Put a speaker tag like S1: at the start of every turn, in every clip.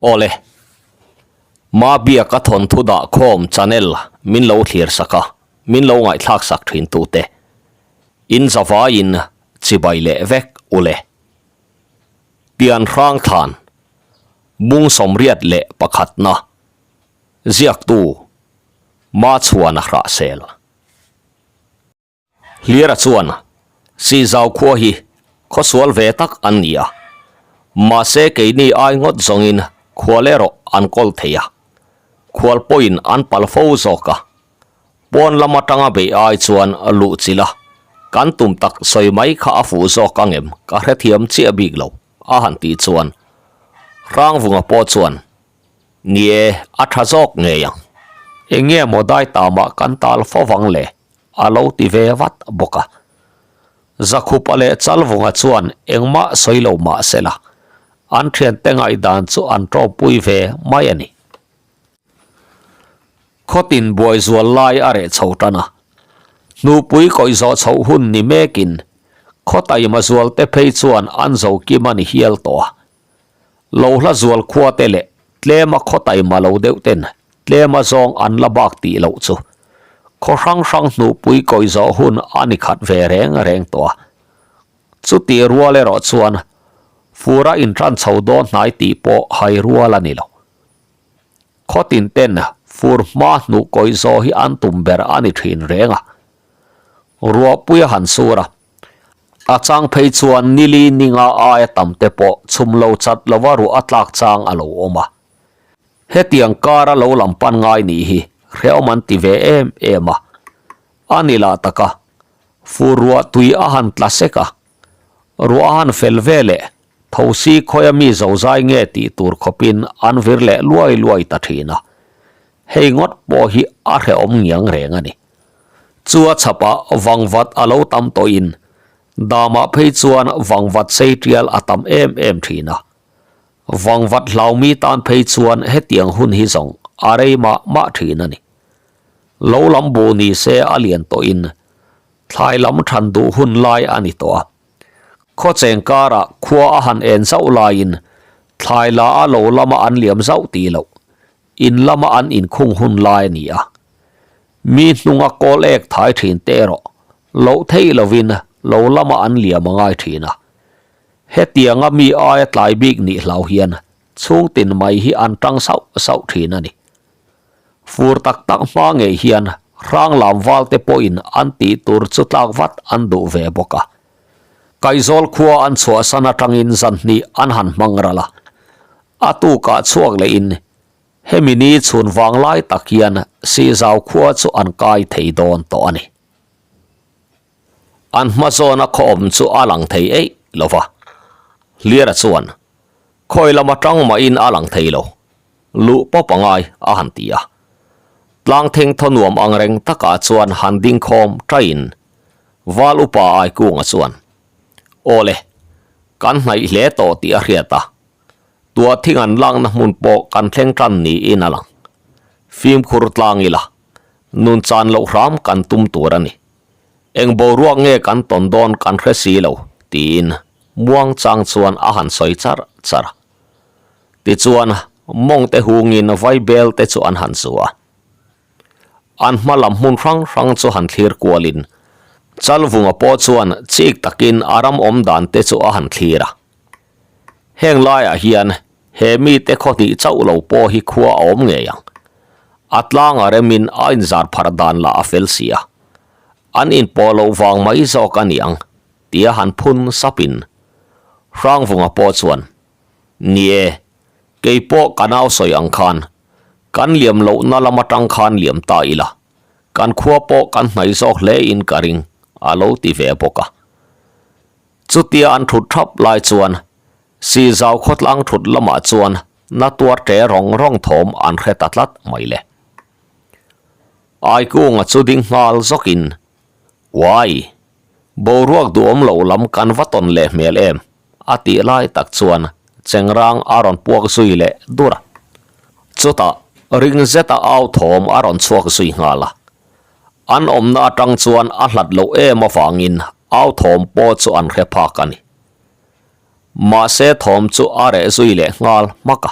S1: Awle. Mabiaka thawnthu dah khawm channel min lo thlir sak a, min lo ngaihthlak sak thin tute. In zavaiin chibai leh vek ule. Pian hrang thlan, bung sawmriat leh pakhatna, ziaktu Machhuana Hrahsel. Hliara chuan, Sihzau khua hi khawsual ve tak an ni a, mahse keini ai ngawt zawngin khual erawh an kawl thei a, khual pawhin an pal fo zawk a, pawn lam atanga beih ai chuan luh chilh a, kan tum tak sawi mai kha a fuh zawk angem ka hrethiam chiah bik lo, a han tih chuan Hrangvunga pawh chuan, Ni e, a tha zawk ngei ang. Eng nge maw dai tamah kan tal fo vang le? A lo ti ve vat bawk a. Zakhupa leh Chalvunga chuan engmah sawi lo mah se la, an thiante ngaihdan chu an tawpui ve mai a ni. Khawtin buai zual lai a reh chho tan a, hnupui kawih zawh chhoh hun ni mekin khawtaima zualte phei chuan an zo kim a ni hial tawh a. Lo hla zual khua te leh tlema khaw taima lo deuh ten tlema zawng an la bak tih loh chu khaw hrang hrang hnuhpui kawi zawh hun a ni khat ve reng reng tawh a. Chuti rual erawh chuan fur a intran chho dawn hnai tih pawh hai rual a ni lo. Khaw tin ten fur hma hnuh kawi zawh hi an tum ber a ni thin reng a. Ruahpui a han sur a, A chang phei chuan nili ninga aia tam te pawh chhum lo chat lova ruah a tlak chang a lo awm a. Hetiang kara lo lam pan ngai nih hi hrehawm an ti ve em em a. A ni lah tak a, fur ruah tui a han tla sek a, ruah a han fel ve leh thosi khawia mi zozai nge tih tur khawpin an vir leh luai luai ta thin a. Hei ngawt pawh hi a hrehawm ngiang reng a ni. Chu a chhapah vangvat a lo tam tawhin damah phei chuan vangvat sei tial a tam em em thin a. Vangvat hlaumi tan phei chuan hetiang hun hi zawng a rei mah mah thin a ni. Lo lam bu ni se a lian tawhin thlai lam than duh hun lai a ni tawh a. Khawcheng karah khua a han en zauh laiin thlai la a lo lama an liam zauh tih loh In lama an inkhung hun lai a ni a, mi hnunga kawl ek thai thin te erawh loh theih lovin lo lama an liam a ngai thin a. Hetianga mi aia tlai bik nih hlau hian chhungtin mai hi an tang sauh sauh thin a ni. Fur tak tak hma ngei hian hranglam valte pawhin an tih tur chu tlak vat an duh ve bawk a. Kaizawl khua an chhuahsan atangin zan hnih an han hmang ral a, A tukah chhuak lehin hemi ni chhun vang lai tak hian Sihzau khua chu an kai thei dawn tawh a ni. An hma zawna khaw awm chu a lang thei eih lo va. Hliara chuan, Khawi lam atang mahin a lang thei lo, luh pawp a ngai, a han ti a. Tlang theng thaw nuam ang reng takah chuan han ding khawm taiin Val upa Aikunga chuan, Aw le, kan hnaih hle tawh tih a hriat a, Tua thing an lakna hmun pawh kan thleng tan niin a lang. Fimkhur tlang ila, nun chan loh hram kan tum tur a ni. Eng boruak nge kan tawn dawn kan hre si lo, tiin muang chang chuan a han sawi char char a. Tichuan, mawng te hungin vaibel te chu an han zu a. An hma lam hmun hrang hrang chu han thlir kualin, Chalvunga pawh chuan chik takin a ram awm dan te chu a han thlir a. Heng laiah hian he mite khaw hnih chauh lo pawh hi khua a awm ngei ang. A tlanga remin a inzar pharh dan lah a fel si a. An inpawh loh vang mai zawk a ni ang tia han phun sapin Hrangvunga pawh chuan, Ni e, kei pawh ka nau sawi ang khan kan liam lohna lam atang khan liam ta ila, kan khua pawh kan hnaih zawk hle in ka ring a lo ti ve bawk a. Chutia an thut thap lai chuan Sihzau khawtlang thut lamah chuan na tuar ṭe rawng rawng thawm an hre ta tlat mai le. Aikunga chu ding nghal zawkin, Uai! Boruak duhawm loh lam kan va tawn leh hmel em? a tih lai tak chuan Chengrang a rawn puak zui leh dur a. Chutah ring zeta au thawm a rawn chhuak zui nghal a. An awmna atang chuan a hlat loh em avangin au thawm pawh chu an hre phak a ni. Mahse thawm chu a reh zui leh nghal hmak a.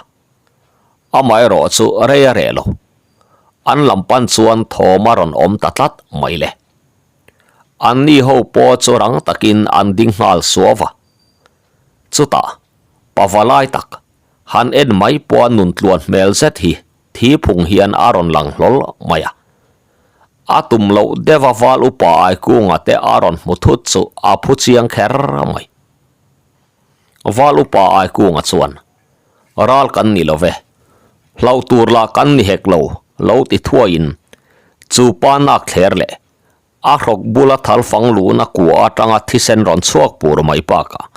S1: Amaherawh chu rei a reh lo. An lam pan chuan thawm a rawn awm ta tlat mai le. Anni ho pawh chu rang takin an ding nghal suau va. Chutah, pava lai tak, han en mai pawha nun tluan hmel zet hi thi phung hian a rawn lang hlawl mai a. A tum loh deuha val upa Aikunga te a rawn hmu thut chu a phu chiang kher mai. Val upa Aikunga chuan, Ral kan ni lo ve. Hlauh tur lah kan ni hek lo, lo ti thuaiin chu pa nak thler leh a hrawk bula thal fang luhna kua atanga thisen rawn chhuak pur mai bakah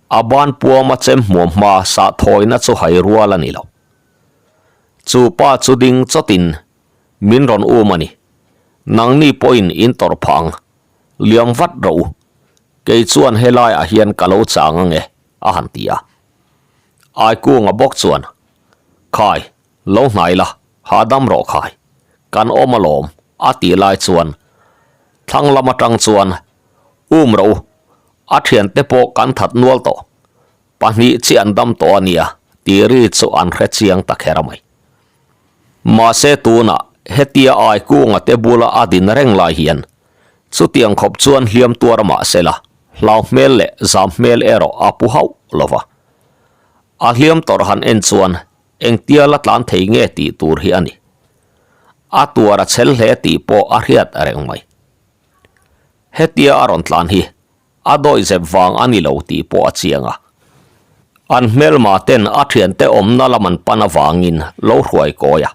S1: a ban puama chem hmuam hma sah thawina chu hai rual a ni lo. Chu pa chu ding chawtin min rawn um a ni. Nangni pawhin in tawrh phah ang. Liam vat rawh u. Kei chuan helaiah hian ka lo chang ange, a han ti a. Aikunga bawk chuan, Khai, lo hnai la, hahdam rawh khai. Kan awm alawm, a tih lai chuan thlang lam atang chuan, Um rawh u, a thiante pawh kan that nual tawh. Pahnih chi an dam tawh a nia, tih ri chu an hre chiang ta kher mai. Mahse tunah hetia Aikunga te bula a din reng lai hian chutiang khawp chuan hliam tuar mah se la, hlau hmel leh zam hmel erawh a pu hauh lo va. A hliam tawrh han en chuan engtia la tlan thei nge tih tur hi a ni. A tuar a chhel hle tih pawh a hriat reng mai. Hetia a rawn tlan hi A dawihzep vang a ni lo tih pawh a chiang a. An hmelma ten a thiante awmna lam an pan avangin lo hruai kawi a.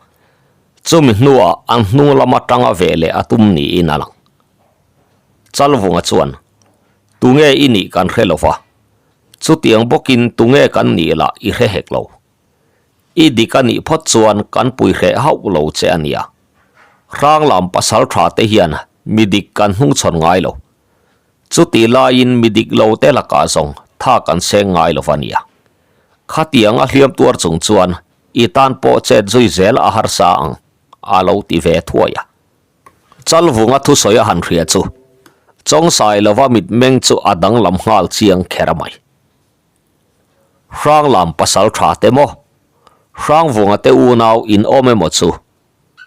S1: Chumi hnuah an hnung lam atanga ve leh a tum niin a lang. Chalvunga chuan, Tunge i nih kan hre lo va, chutiang bawkin tunge kan nih lah i hre hek lo. I dik a nih phawt chuan kan pui hreh hauh lo che a nia. Hranglam pasal tha te hian mi dik kan hnungchhawn ngai lo. Chutih laiin mi dik lo te lakah zawng tha kan seng ngai lo va nia. Khatiang a hliam tuar chung chuan i tan pawh chet zui zel a harsa ang, a lo ti ve thuai a. Chalvunga thusawi a han hria chu Chawngsai lova mitmeng chu a danglam nghal chiang kher mai. Hranglam pasal tha te maw? Hrangvunga te unau in awm emaw chu?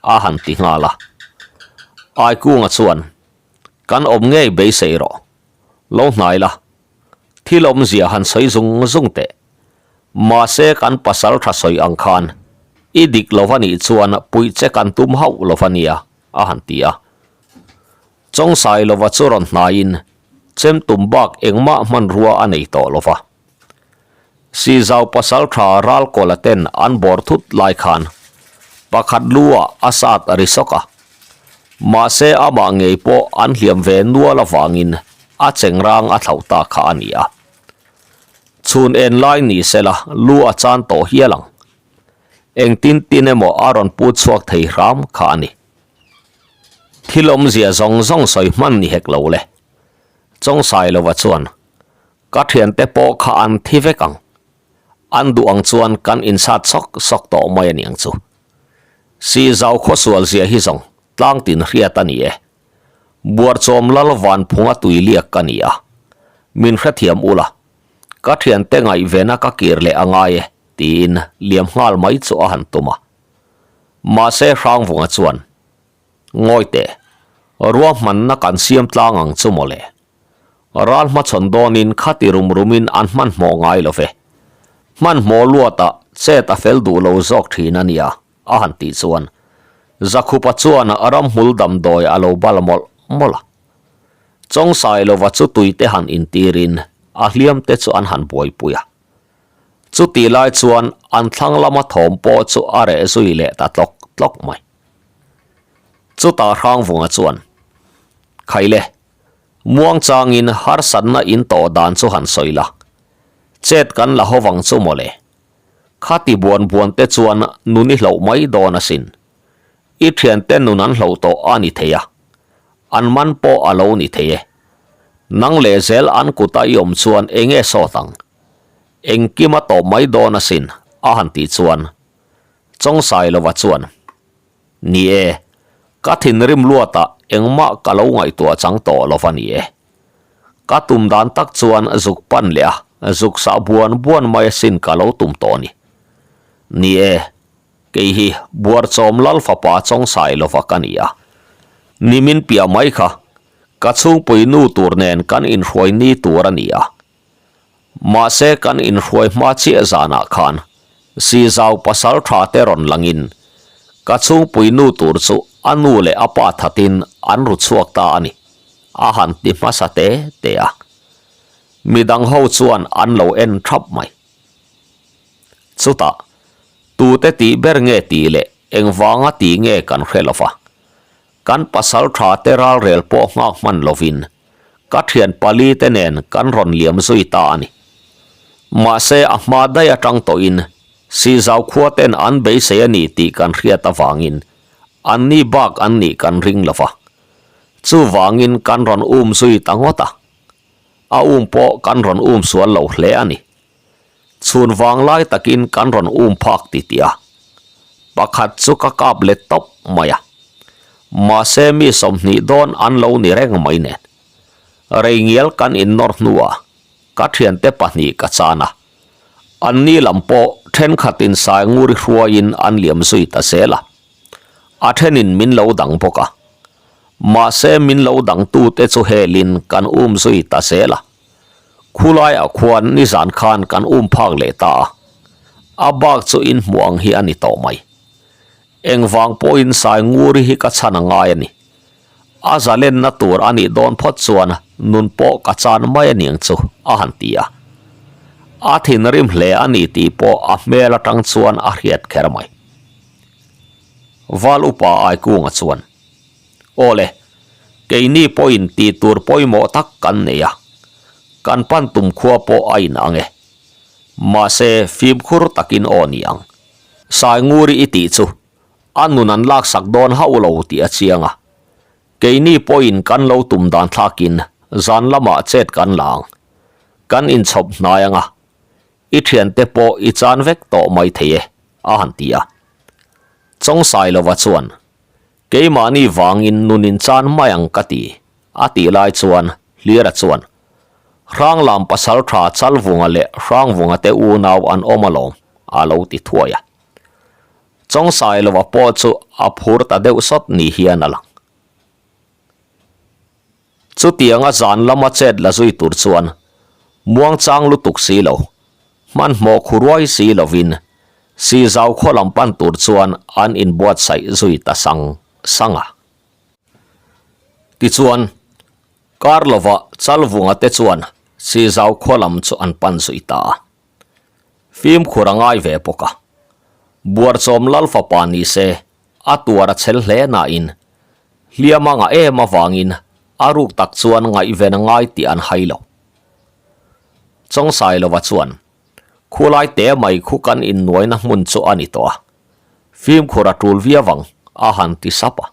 S1: a han ti nghal a. Aikunga chuan, Kan awm ngei beisei rawh. Lo hnai la. Thil awmzia han sawi zung zung teh. Mahse kan pasal tha sawi ang khan i dik lo va nih chuan puih che kan tum hauh lo va nia, a han ti a. Chawngsai lova chu rawn hnaiin chem tum bak engmah hmanrua a nei tawh lo va. Sizau pasal tha Ralkawla ten an bawr thut lai khan pakhat lu ah a sat a ri sawk a. Mahse amah ngei pawh an hliam ve nual avangin a chengrang a thlauh ta kha a ni a. Chhun en lai ni sela lu a chan tawh hial ang. Engtin tin emaw a rawn put chhuak thei hram kha a ni. Thil awmzia zawng zawng sawi hman ni hek lo le. Chawngsailova chuan Ka thiante pawh kha an thi vek ang. An duh ang chuan kan insat sawk sawk tawh mai a ni ang chu. Sihzau khawsual zia hi zawng tlang tin hriat a ni e. Buarchawm lal Vanphunga tuiliak ka ni a. Min hrethiam ula, ka thiante ngaihvena ka kir leh a ngai e, tiin liam nghal mai chu a han tum a. Mahse Hrangvunga chuan, Ngawi teh, ruahmanna kan siam tlang ang chu mawle. Ral hmachhawn dawnin khati rum rumin an hmanhmawh ngai lo ve. Hmanhmawh luatah chet a fel duh lo zawk thin a nia, a han tih chuan Zakhupa chuan ramhmul damdawi a lo bal mawlh mawlh a. Chawngsailova chu tuite han intirin a hliamte chu an han buaipui a. Chutih lai chuan an thlang lama thawm pawh chu a reh zui leh ta tlawk tlawk mai. Chutah Hrangvunga chuan, Khaile, Muangchangin harsatna in tawh dan chu han sawi la, chet kan la ho vang chu mawle. Khati buan buan te chuan nun i hloh mai dawn asin. I thiante nun an hloh tawh a ni thei a, an man pawh a lo ni thei e. Nang leh zel an kuta i awm chuan enge sawt ang? Engkim a tawp mai dawn asin, a han tih chuan Chawngsailova chuan, Ni e, ka thinrim luatah engmah ka lo ngaihtuah chang tawh lo va ni e. Ka tum dan tak chuan zuk pan leh a, zuk sah buan buan mai asin ka lo tum tawh ni. Ni e, Kei hi Buarchawm Lal fapa Chawngsai lova ka ni a. Nimin piah mai kha ka chhungpui nu tur nen kan inhruai ni tur a ni a. Mahse kan inhruai hma chiah zanah khan Sizau pasal tha te rawn langin ka chhungpui nu tur chu a nu leh a pa thatin an ru chhuak ta a ni, a han ti hmasa te te a. Midang ho chuan an lo en thap mai. Chutah, tute tih ber nge tih leh engvanga tih nge kan hre lo va. Kan pasal tha te ralrel pawh nghak hman lovin ka thian pali te nen kan rawn liam zui ta a ni. Mahse a hma daih atang tawhin Sizau khua ten an beisei a ni tih kan hriat avangin anni bak an nih kan ring lo va. Chuvangin kan rawn um zui ta ngawt a. A um pawh kan rawn um sual lo hle a ni. Chhun vang lai takin kan rawn um phak ti tih a, pakhat chu ka kap let tawp mai a. Mahse mi 20 dawn an lo ni reng mai nen. Rei ngial kan innawr hnuah ka thiante pahnih ka chan a. Anni lam pawh thenkhatin Sainguri hruaiin an liam zui ta zel a. A thenin min lo dang bawk a. Mahse min lo dangtute chu helin kan um zui ta zel a. Khulaiah khuan nizan khan kan um phak leh ta a, a bak chu in hmuh ang hi a ni tawh mai. Engvang pawhin Sainguri hi ka chhan a ngai a ni. A zalenna tur a nih dawn phawt chuan nun pawh ka chan mai a niang chu a han ti a. A thinrim hle a ni tih pawh a hmel atang chuan a hriat kher mai. Val upa Aikunga chuan. Aw le, keini pawhin tih tur pawimawh tak kan nei a, kan pan tum khua pawh a inang e. Mahse, fimkhur takin aw ni ang. Sainguri i tih chu a nun an laksak dawn hauh lo tih a chiang a. Keini pawhin kan lo tum dan thlakin zan lamah chet kan la ang. Kan inchhawp hnai ang a, i thiante pawh i chan vek tawh mai thei e, a han ti a. Chawngsailova chuan Keimahni vangin nun in chan mai ang ka ti, a tih lai chuan Hlira chuan, Hranglam pasal tha Chalvunga leh Hrangvunga te unau an awm alawm, a lo ti thuai a. Chawngsailova pawh chu a phur ta deuh sawt ni hian a lang. Chutianga zan lama chet la zui tur chuan muangchang lutuk si lo, hmanhmawh khuruai si lovin Sizau khaw lam pan tur chuan an inbuatsaih zui ta sang sang a. Tichuan, kar lovah Chalvunga te chuan Sizau khaw lam chu an pan zui ta a. Fimkhur a ngai ve bawk a. Buarchawm Lal fapa ni se a tuar a chhel hle nain hliam a ngah em avangin a ruk tak chuan ngaihven a ngai tih an hai lo. Chawngsailova chuan Khulai te mai khu kan innuaina hmun chu a ni tawh a, fimkhur a tul viau ang a han ti sap a.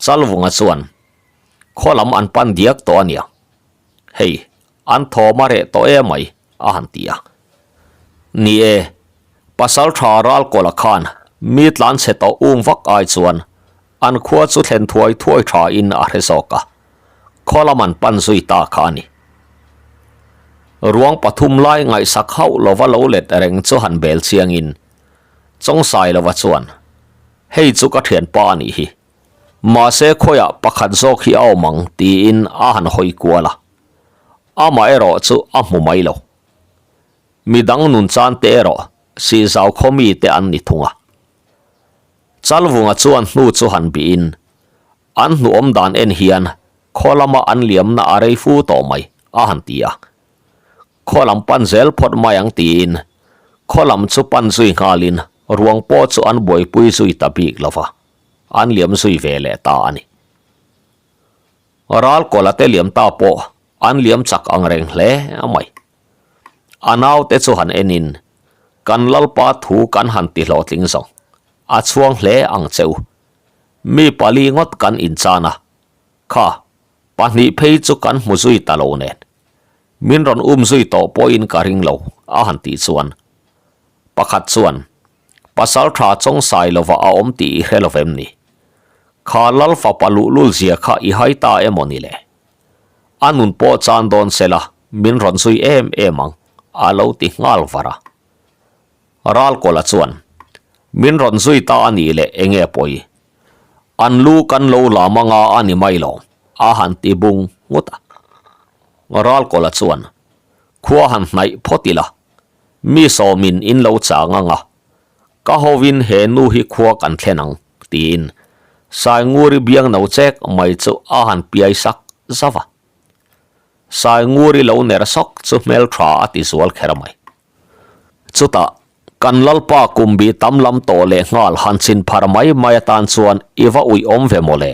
S1: Chalvunga chuan Khaw lam an pan diak tawh a nia, hei an thawm a reh tawh em mai a han ti a. Ni e, pasal tha Ralkawla khan mi tlan chhe tawh um vak ai chuan an khua chu thlen thuai thuai tha in a hre zawk a, khaw lam an pan zui ta kha a ni. Ruang pathum lai ngaihsak hauh lova lo let reng chu han bel chiangin Chawngsailova chuan, Hei chu ka thianpa a nih hi. Mahse khawiah pakhat zawk hi a awm ang tiin a han hawi kual a. Amah erawh chu a hmu mai lo. Midang nun chan te erawh Sihzau khaw mi te an ni thung a. Chalvunga chuan hnu chu han bihin an hnuawm dan en hian khaw lama an liamna a rei fu tawh mai a han ti a. Khaw lam pan zel phawt mai ang tiin khaw lam chu pan zui nghalin ruang pawh chu an buaipui zui ta bik lo va, an liam zui ve leh ta a ni. Ral kawla te liam ta pawh an liam chak ang reng hle mai. A naute chu han enin kan Lalpa thu kan han ti hlawhtling zawng a chhuang hle ang che u. Mi pali ngawt kan inchan a, kha pahnih phei chu kan hmu zui ta lo nen. Min rawn um zui tawh pawhin ka ring lo a han tih chuan pakhat chuan Pasal tha chawngsai lova a awm tih i hre lo vem ni? Kha Lal fapa luhlul zia kha i hai ta emaw ni le? A nun pawh chan dawn se la, min rawn zui em em ang, a lo ti nghal var a. Ralkawla chuan, Min rawn zui ta a nih leh enge pawi? An lu kan lo lam anga a ni mai lo, a han ti bung nghut a. Ralkawla chuan, Khua han hnaih phawt ila, mi sawmin in lo chang anga, ka hovin he nu hi khua kan thlen ang, tiin Sainguri biang no chek mai chu a han piai sak zauh a. Sainguri lo ner sawk chu hmeltha a ti zual kher mai. Chutah, kan Lalpa kum bi tam lam tawh leh nghal han chin phar mai mai atan chuan i va uih awm ve mawle,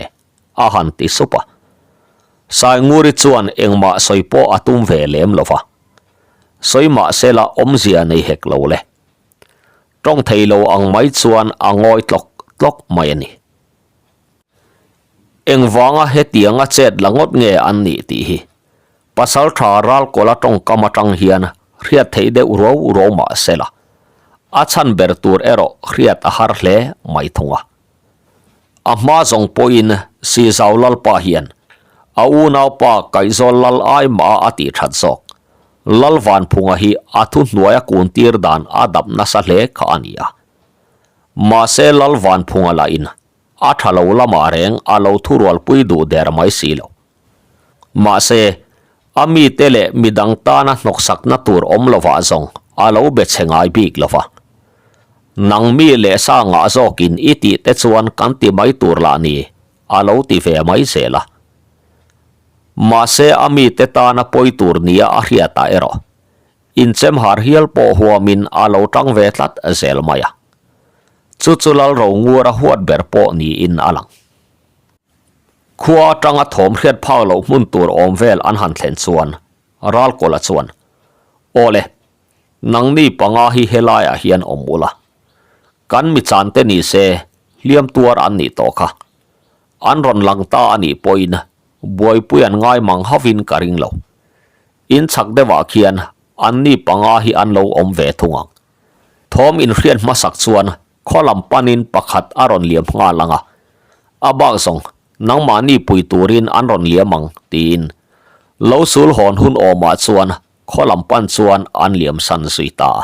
S1: a han ti sup a. Sainguri chuan engmah sawi pawh a tum ve lem lo va. Sawi mahsela awmzia nei hek lo le. Tawng thei lo ang mai chuan a ngawi tlawk tlawk mai a ni. Engvanga hetianga chet la ngawt nge an nih tih hi Pasaltha Ralkawla tawngkam atang hian hriat theih deuh ruau ruau mah se la, a chhan ber tur erawh hriat a har hle mai thung a. A hma zawng pawhin Sizau Lalpa hian a unaupa Kaihzawl Lal ai mah a tih that zawk. Lal Vanphunga hi a thuhnuaia kuntir dan a dap nasa hle kha a ni a. Mahse Lal Vanphunga lahin a tha lo lamah reng a lo thurualpui duh der mai si lo. Mahse, a mite leh midang tana hnawksakna tur awm lovah zawng a lo be chhe ngai bik lo va. Nang mi leh sa ngah zawkin i tih te chuan kan ti mai tur lah ni, a lo ti ve mai zel a. Mahse, a mite tana pawi tur nia a hriatah erawh Inchem har hial pawh huamin a lo tang ve tlat zel mai a. Chu chu Lalro Ngura huat ber pawh niin a lang. Khua atanga thawm hriat phak loh hmun tur awm vel an han thlen chuan Ralkawla chuan, Aw le, nangni panga hi helaiah hian awm ula. Kan mi chante ni se hliam tuar an nih tawh kha. An rawn lang ta a nih pawhin buaipui an ngai mang hauhin ka ring lo. In chhak deuhah khian anni panga hi an lo awm ve thung ang. Thawm inhriat hmasak chuan khaw lam panin pakhat a rawn liam nghal ang a, a bak zawng nangmahni pui turin an rawn liam ang tiin lo sul hawn hun awmah chuan khaw lam pan chuan an liam san zui ta a.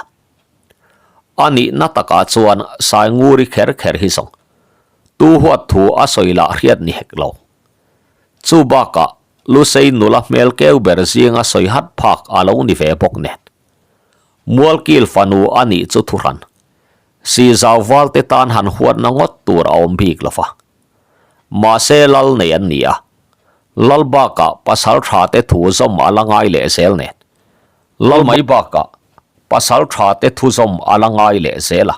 S1: A nihna takah chuan Sainguri kher kher hi zawng tu huat thu a sawi lah hriat ni hek lo. Chu bakah Lusei nula hmel keu ber zinga sawi hat phak a lo ni ve bawk nen. Mualkil fanu a nih chu thuhran. Sizau valte tan han huatna ngawt tur a awm bik lo va. Mahse lal nei an ni a. Lal bakah pasal tha te thu zawm a la ngai leh zel nen. Lal mai bakah pasal tha te thu zawm a la ngai leh zel a.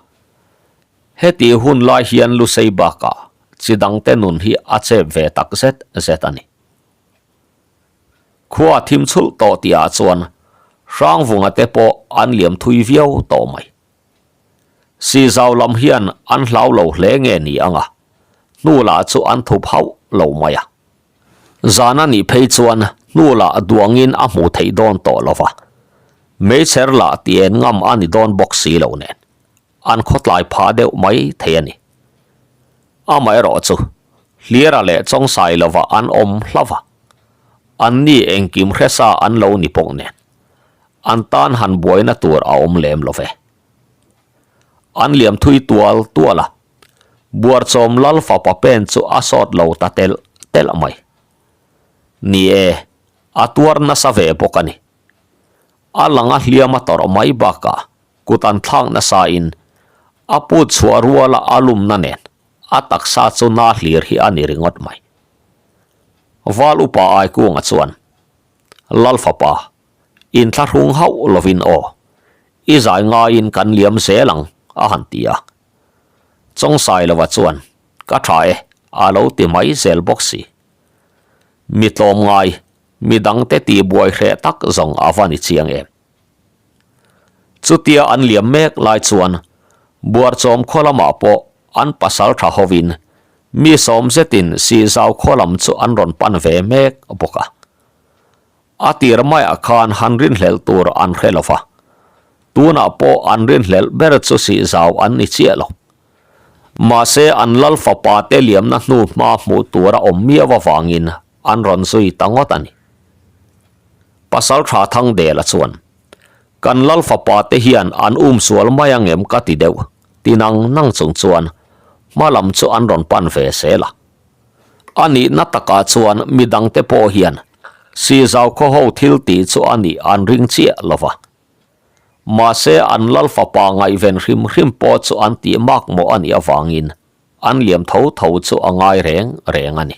S1: Heti hun lai hian Lusei bakah chi dangte nun hi a chep ve tak zet zet a ni. Khua thim chhulh tawh tihah chuan Hrangvunga te pawh an liam thui viau tawh mai. Sizau lam hian an hlau lo hle nge ni anga, hnu lah chu an thup hauh lo mai a. Zan a nih phei chuan hnu lah duangin a hmuh theih dawn tawh lo va, meichher lah ti en ngam a ni dawn bawk si lo nen. An khawtlai phah deuh mai thei a ni. Amaherawh chu, Hliara leh Chawngsai lova an awm hlauh a, anni engkim hresa an lo ni pawh nen, an tan han buaina tur a awm lem lo ve. An liam thui tual tual a, Buarchawm Lal fapa pen chu a sawt lo ta telh telh mai. Ni e, a tuar nasa ve bawk a ni. A langa hliam a tawrh mai bakah Kut an thlak nasa in a put chhuah ruala a lumna nen a taksa chu na hlir hi a ni ringawt mai. Val upa Aikunga chuan, Lal fapa, inthlahrung hauh lovin aw, i zai ngaiin kan liam zel ang, a han ti a. Chawngsailova chuan, Ka tha e, a lo ti mai zel bawk si. Mi tlawmngai, mi dangte tihbuai hreh tak zawng a va ni chiang em. Chutia an liam mek lai chuan Buarchawm khaw lamah pawh an pasal tha hovin mi sawm zetin Sihzau khaw lam chu an rawn pan ve mek bawk a. A tir maiah khan han rinhlelh tur an hre lo va, tunah pawh an rinhlelh ber chu Sihzau an ni chiah lo. Mahse an lal fapa te liamna hnu hma hmuh tur a awm miau avangin an rawn zui ta ngawt a ni. Pasal tha Thangdela chuan, Kan lal fapa te hian an um sual mai ang em ka ti deuh, ti nang nang chung chuan hma lam chu an rawn pan ve zel a. A nihna takah chuan mi dangte pawh hian Sizau khaw ho thil tih chu a nih an ring chiah lo va. Mahse an lal fapa ngaihven hrim hrim pawh chu an tih makmawh a nih avangin an liam tho tho chu a ngai reng reng a ni.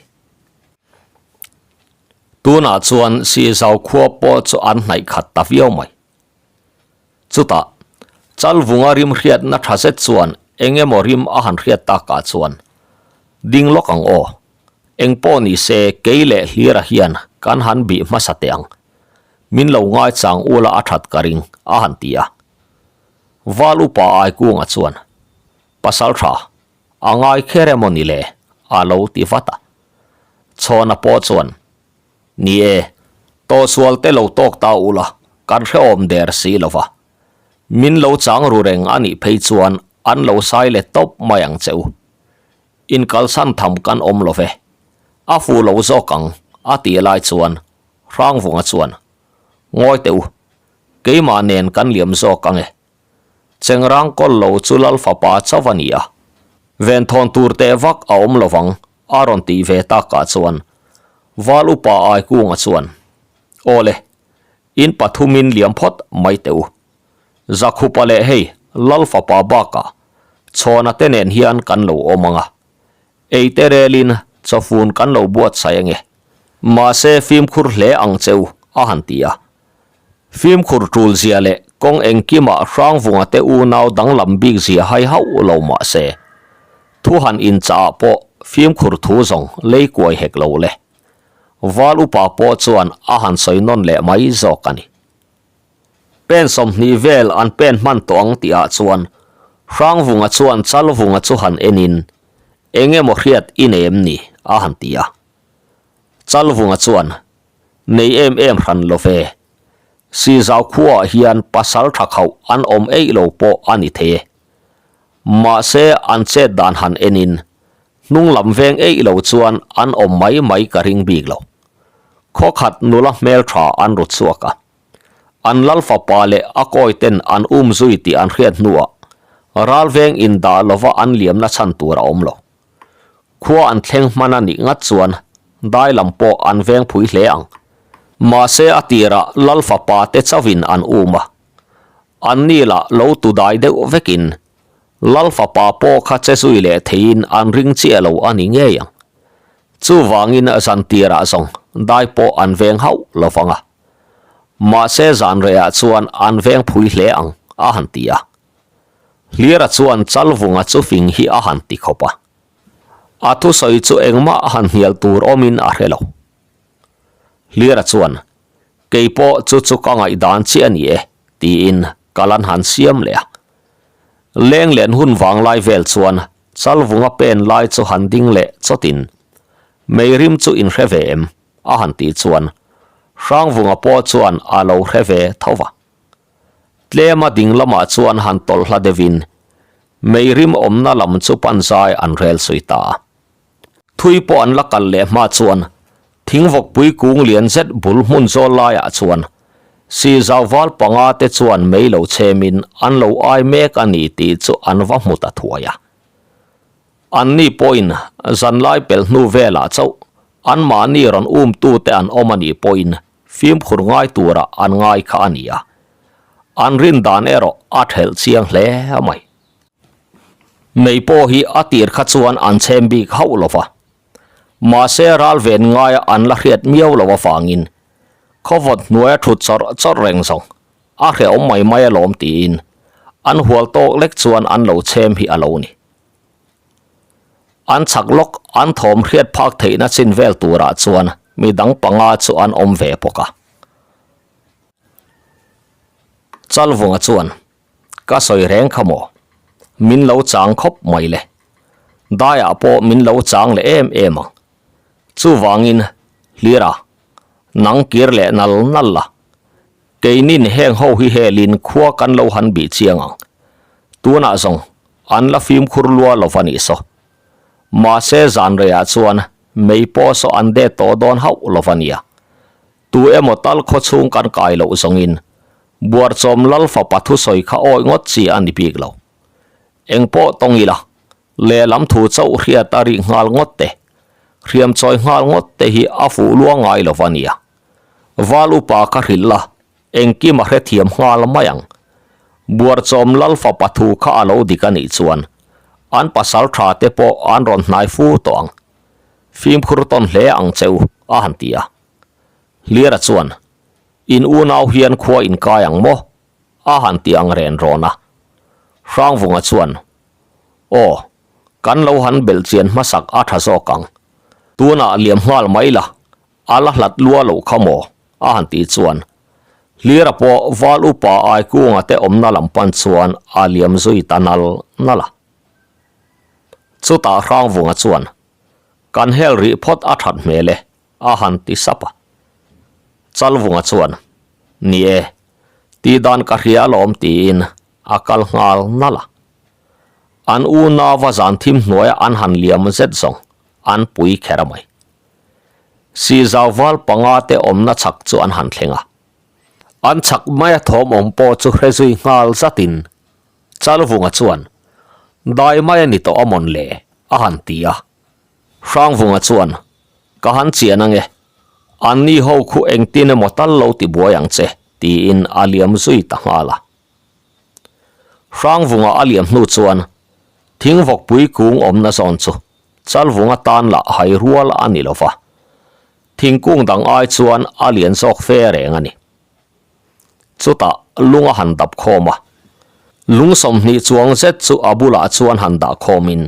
S1: Tunah chuan Sizau khua pawh chu an hnaih khat ta viau mai. Chutah, Chalvunga rim hriatna tha zet chuan eng emaw rim a han hriat takah chuan, Ding lawk ang aw, eng pawh ni se kei leh Hlira hian kan han bih hmasa teh ang, min lo ngaichang ula a that ka ring, a han ti a. Val upa Aikunga chuan, Pasal tha, a ngai kher emaw ni le? a lo ti vat a. Chhawna pawh chuan, Ni e, tawhsual te lo tawk ta ula, kan hrehawm der si lo va. Min lo chang ru reng a nih phei chuan an lo sai let tawp mai ang che u. Inkalsan tham kan awm lo ve. A fu lo zawk ang, a ti lai chuan Hrangvunga chuan, Ngawi teh u, keimah nen kan liam zawk ang e. Chengrang kawl lo chu Lal fapa chauh a ni a, venthawn tur teh vak a awm lo vang, a rawn tih ve takah chuan Val upa Aikunga chuan, Aw le, in pathumin liam phawt mai teh u. Zakhupa leh hei Lal fapa bakah Chhawna te nen hian kan lo awm ang a, ei te relin chawfun kan lo buatsaih ange, mahse fimkhur hle ang che u, a han ti a. Fimkhur tul zia leh kawng engkimah Hrangvunga te unau danglam bik zia hai hauh lo mah se, thu han inchah ah pawh fimkhur thu zawng lei kuai hek lo le. Val upa pawh chuan a han sawi nawn leh mai zawk a ni. Pen 20 vel an pen hman tawh ang tih ah chuan Hrangvunga chuan Chalvunga chu han en in, Eng emaw hriat i nei em ni? a han ti a. Chalvunga chuan, Nei em em hran lo ve. Sizau khuaah hian pasal tha khauh an awm eih lo pawh a ni thei e. Mahse an chet dan han enin hnung lam veng eih lo chuan an awm mai mai ka ring bik lo. Khaw khat nula hmel tha an ru chhuak a. An lal fapa leh a kawi ten an um zui tih an hriat hnuah ral veng indah lova an liamna chhan tur a awm lo. Khua an thleng hman a nih ngat chuan dai lam pawh an veng phui hle ang. Mahse a tirah Lal fapa te chauhin an um a. An ni lah lo tu dai deuh vekin Lal fapa pawh kha che zui leh theiin an ring chiah lo a ni ngei ang. Chuvangin zan tirah zawng dai pawh an veng hauh lo vang a. Mahse zan rehah chuan an veng phui hle ang a han ti a. Hlira chuan Chalvunga chu fing hi a han ti khawp a. A thusawi chu engmah a han hnial tur awmin a hre lo. Hlira chuan, Kei pawh chu chu ka ngaihdan chiah a ni e, tiin kal an han siam leh a. Leng len hun vanglai vel chuan Chalvunga pen lai chu han ding leh chawtin, Meirim chu in hre ve em? a han tih chuan Hrangvunga pawh chuan a lo hre ve tho va. Tlema ding lamah chuan han tawlh hla deuhin meirim awmna lam chu panzai an rel sui ta a. Thui pawh an la kal leh hma chuan thingvawkpui kung lian zet bul hmun zawl laiah chuan Sizau val panga te chuan mei lo chhemin an lo ai mek a ni tih chu an va hmu ta thuai a. Anni pawhin zanlai pelh hnu velah chauh anmahni rawn umtute an awm a nih pawhin Fimkhur ngai tura an ngai kha a ni a, an rin dan erawh a thelh chiang hle mai. Mei pawh hi a tir kha chuan an chhem bik hauh lo va, mahse ral ven ngaia an la hriat miau lo avangin khawvawt hnuaia thut chawrh chawrh reng zawng a hrehawm mai mai alawm tiin an hual tawk lek chuan an lo chhem hi a lo ni. An chak lawk an thawm hriat phak theihna chin vel turah chuan mi dang panga chu an awm ve bawk a. Chalvunga chuan, Ka sawi reng kha maw? Min lo chang khawp mai le. Daiah pawh min lo chang leh em em ang. Chuvangin, Hlira, nang kir leh nal nal la. Keinin heng ho hi helin khua kan lo han bih chiang ang. Tunah zawng an la fimkhur lua lo va nih saw. Mahse zan reiah chuan mei pawh saw an det tawh dawn hauh lo va nia. Tu emaw tal khaw chhung kan kai loh zawngin Buarchawm Lal fapa thusawi kha awih ngawt chi a ni bik lo. Engpawh tawng ila, lehlam thu chauh hriat a rih nghal ngawt te, hriam chawi nghal ngawt te hi a fuh lua ngai lo va nia. Val upa kha hrilh la, engkim a hrethiam nghal mai ang. Buarchawm lal fapa thu kha a lo dik a nih chuan an pasal tha te pawh an rawn hnai fu tawh ang. Fimkhur tawn hle ang che u, a han ti a. Hlira chuan, In unau hian khua inkai ang maw? A han ti ang ren rawn a. Hrangvunga chuan, Aw, kan lo han belh chian hmasak a tha zawk ang. Tunah liam nghal mai la, a la hlat lua loh kha maw? A han tih chuan, Hlira pawh Val Upa Aikunga te awmna lam pan chuan a liam zui ta nal nal a. Chutah Hrangvunga chuan, Kan hel rih phawt a that hmel e, a han ti sap a. Chalvunga chuan, Ni e, tih dan ka hria alawm tiin a kal nghal nalh a. An unauva zan thim hnuaia an han liam zet zawng an pui kher a mai. Sihzau val panga te awmna chhak chu an han thleng a. An chhak maia thawm awm pawh chu hre zui nghal zatin Chalvunga chuan, Dai mai a ni tawh a mawn le? a han ti a. Hrangvunga chuan, Ka han chian ange, anni ho khu engtin emaw tal lo ti buai ang che, tiin a liam zui ta nghal a. Hrangvunga a liam hnu chuan thingvawkpui kung awmna zawn chu Chalvunga tan lah hai rual a ni lo va, thingkung dang ai chuan a lian zawk fe reng a ni. Chutah lung a han dap khawm a, lung 20 chuang zet chu a bulah chuan han dah khawmin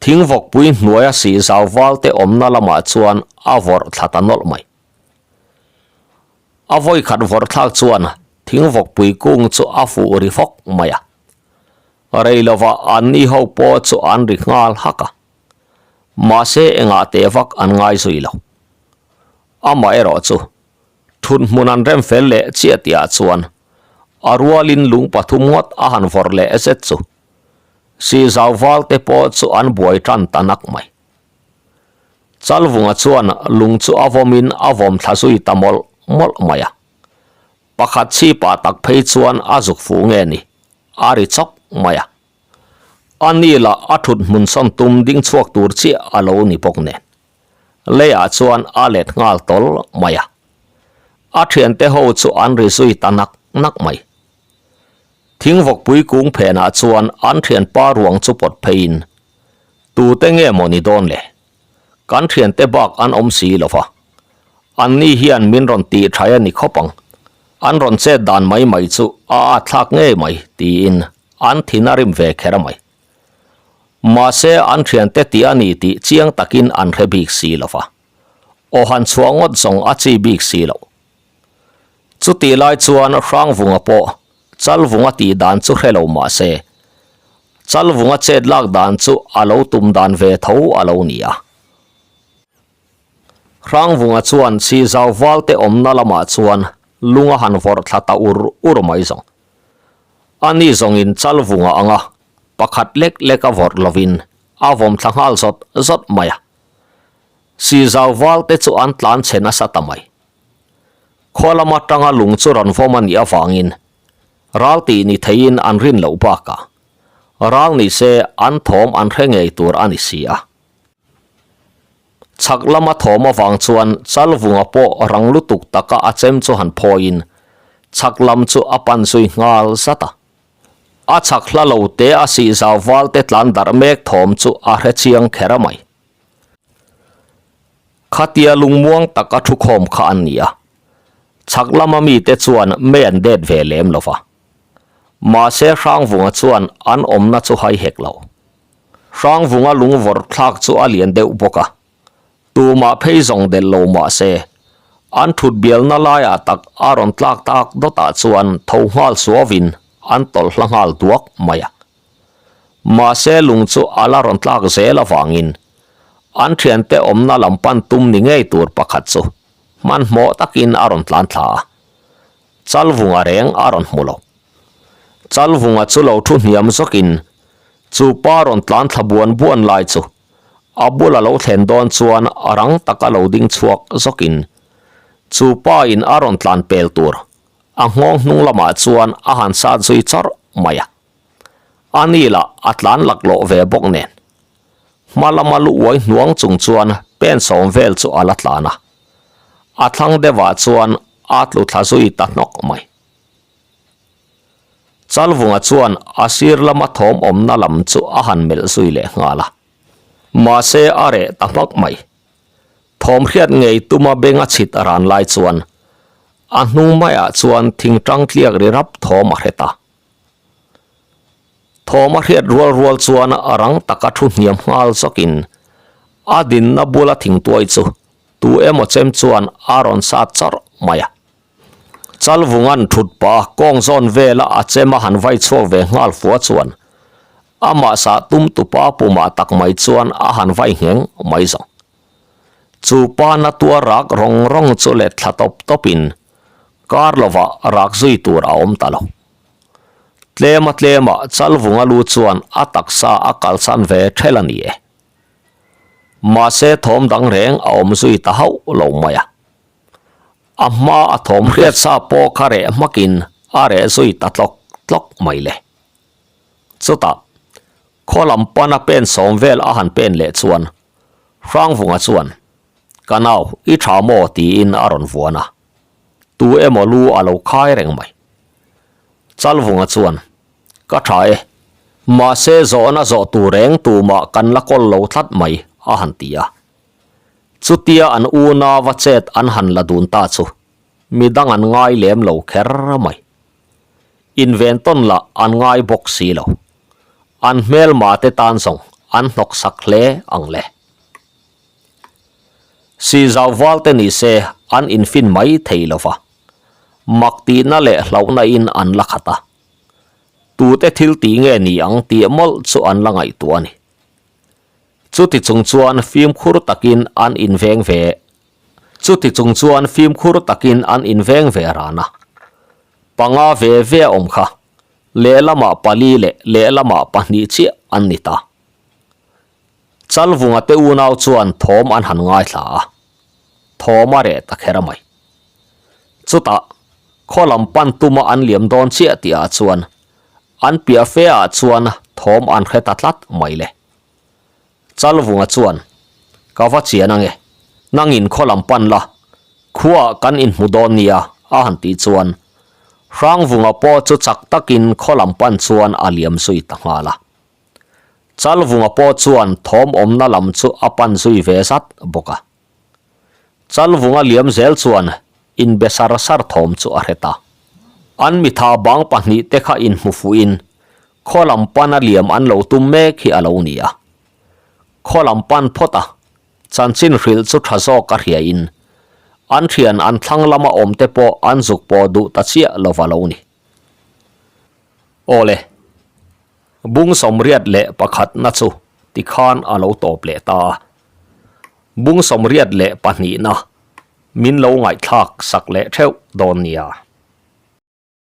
S1: thingvawkpui hnuaia sih zau valte awmna lamah chuan a vawrh thla ta nawlh mai. A vawi khat vawrh thlak chuan thingvawkpui kung chu a fuh ri fawk mai a, rei lovah anni ho pawh chu an ri nghal hak a, mahse engah teh vak an ngai zui lo. Amaherawh chu Thut hmun an rem fel leh chiah tihah chuan a rualin lung pathum ngawt a han vawrh leh zet chu Sihzau val te pawh chu an buai tan ta nak mai. Chalvunga chuan lung chu a vawmin a vawm thla zui ta mawlh mawlh mai a. Pakhat chhipah tak phei chuan a zuk fuh nge ni, a ri chawk mai a. A ni lah a thut hmun sawn tum ding chhuak tur chiah a lo ni bawk nen. Leiah chuan a let nghal tawl mai a. A thiante ho chu an ri zui ta nak nak mai. Thingvawkpui kung phenah chuan an thianpa ruang chu pawt pheiin, Tute nge maw ni dawn le? Kan thiante bak an awm si lo va. Anni hian min rawn tih thai a ni khawp ang. An rawn chet dan mai mai chu a at thlak ngei mai, tiin an thin a rim ve kher mai. Mahse, an thiante tih a ni tih chiang takin an hre bik si lo va. Aw han chhuah ngawt zawng a chi bik si loh. Chutih lai chuan Hrangvunga pawh Chalvunga tih dan chu hre lo mahse, Chalvunga chet lak dan chu a lo tum dan ve tho a lo ni a. Hrangvunga chuan Chhizau valte awmna lamah chuan lung a han vawrh thla ta ur ur mai zawng. A ni zawngin Chalvunga anga pakhat lek lek a vawrh lovin a vawm thla nghal zawt zawt mai a. Sizau valte chu an tlan chhe nasa ta mai. Khua lam atanga lung chu rawn vawm a nih avangin ral tih ni theiin an rin loh bakah ral ni se an thawm an hre ngei tur a ni si a. Chhak lama thawm avang chuan Chalvunga pawh rang lutuk taka a chem chu han phawiin chhak lam chu a pan zui nghal zat a. A chhak hla lo te a sihzau valte tlan darh mek thawm chu a hre chiang kher a mai. Khatia lungmuang taka thu khawm kha an ni a, chhak lama mite chuan mei an det ve lem lo va. Mahse Hrangvunga chuan an awmna chu hai hek lo. Hrangvunga lungvawrh thlak chu a lian deuh bawk a, tumah phei zawng delh lo mahse an thut bialna laiah tak a rawn tlak tak dawtah chuan tho nghal suavin an tawlh hla nghal duak mai a. Mahse lung chu a la rawn tlak zel avangin an thiante awmna lam pan tum ni ngei tur pakhat chu hmanhmawh takin a rawn tlan thla a, Chalvunga reng a rawn hmu lo. Chalvunga chu lo thu hniam zawkin chu pa rawn tlan thla buan buan lai chu a bula lo thlen dawn chuan a rang taka lo ding chhuak zawkin chu pa in a rawn tlan pel tur a nghawng hnung lamah chuan a han sat zui chawrh mai a. A ni lah a tlan laklawh ve bawk nen. Hma lama lu uai hnuang chung chuan pen sawm vel chu a la tlan a. A thlang deuhah chuan a tlu thla zui ta hnawk mai. Chalvunga chuan a sir lama thawm awmna lam chu a han melh zui leh nghal a. Mahse a reh ta hmak mai. Thawm hriat ngei tuma benga chhit a ran lai chuan a hnung maiah chuan thingtang tliak ri rap thawm a hre ta. Thawm a hriat rual rual chuan a rang taka thu hniam nghal zawkin a dinna bula thingtuai chu tu emaw chem chuan a rawn sat chawrh mai a. Chalvunga'n thut pah kawng zawn vela a chem a han vai chhuak ve nghal fua chuan amah sah tum tupa pumah tak mai chuan a han vai ngheng mai zawng. Chu pa na tuar rak rawng rawng chu let thla tawp tawpin kar lovah rak zui tur a awm ta lo. Tlema tlema Chalvunga lu chuan a taksa a kalsan ve ṭhel a ni e. Mahse thawm dang reng a awm zui ta hauh lo mai a. A hma a thawm hriat sa pawh kha reh hmakin a reh zui ta tlawk tlawk mai le. Chutah, khaw lam pana pen sawm vel a han pen leh chuan Hrangvunga chuan, Ka nau, i tha maw? tiin a rawn vuan a. Tu emaw lu a lo khai reng mai. Chalvunga chuan, Ka tha e, mahse zawhna zawh tur reng tumah kan la kawl lo tlat mai, a han ti a. Chutia an unau a chet an han la dun ta chu midang an ngai lem lo kher mai. Inven tawn lah an ngai bawk si lo. An hmelma te tan zawng an hnawk sak hle ang le. Sizau val te ni se an infin mai thei lo va. Mak tihna leh hlauhna in an la khat a. Tute thil tih nge ni ang tih mawlh chu an la ngaihtuah a ni. Chuti chung chuan fimkhur takin an inveng ve Chuti chung chuan fimkhur takin an inveng ve ran a. Panga ve ve a awm kha, lehlamah pali leh lehlamah pahnih chiah an ni ta. Chalvunga te unau chuan thawm an han ngaithla a, thawm a reh ta kher mai. Chutah, khaw lam pan tuma an liam dawn chiah tihah chuan An piah fe ah chuan thawm an hre ta tlat mai le. Chalvunga chuan, Ka va chian ange, nangin khaw lam pan la, khuaah kan inhmu dawn nia, a han tih chuan Hrangvunga pawh chu chak takin khaw lam pan chuan a liam zui ta nghal a. Chalvunga pawh chuan thawm awmna lam chu a pan zui ve zat bawk a. Chalvunga liam zel chuan inbe sar sar thawm chu a hre ta. An mitha bang pahnih te kha inhmu fuhin khaw lam pana liam an lo tum mek hi a lo ni a. Khaw lam pan phawt a, chanchin hrilh chu tha zawk a hriain an thian an thlang lama awm te pawh an zuk pawh duh ta chiah lova lo ni. Awle. Bung sawmriat leh pakhatna chu tikhan a lo tawp leh ta a. Bung sawmriat leh pahnihna min lo ngaihthlak sak leh theuh dawn nia.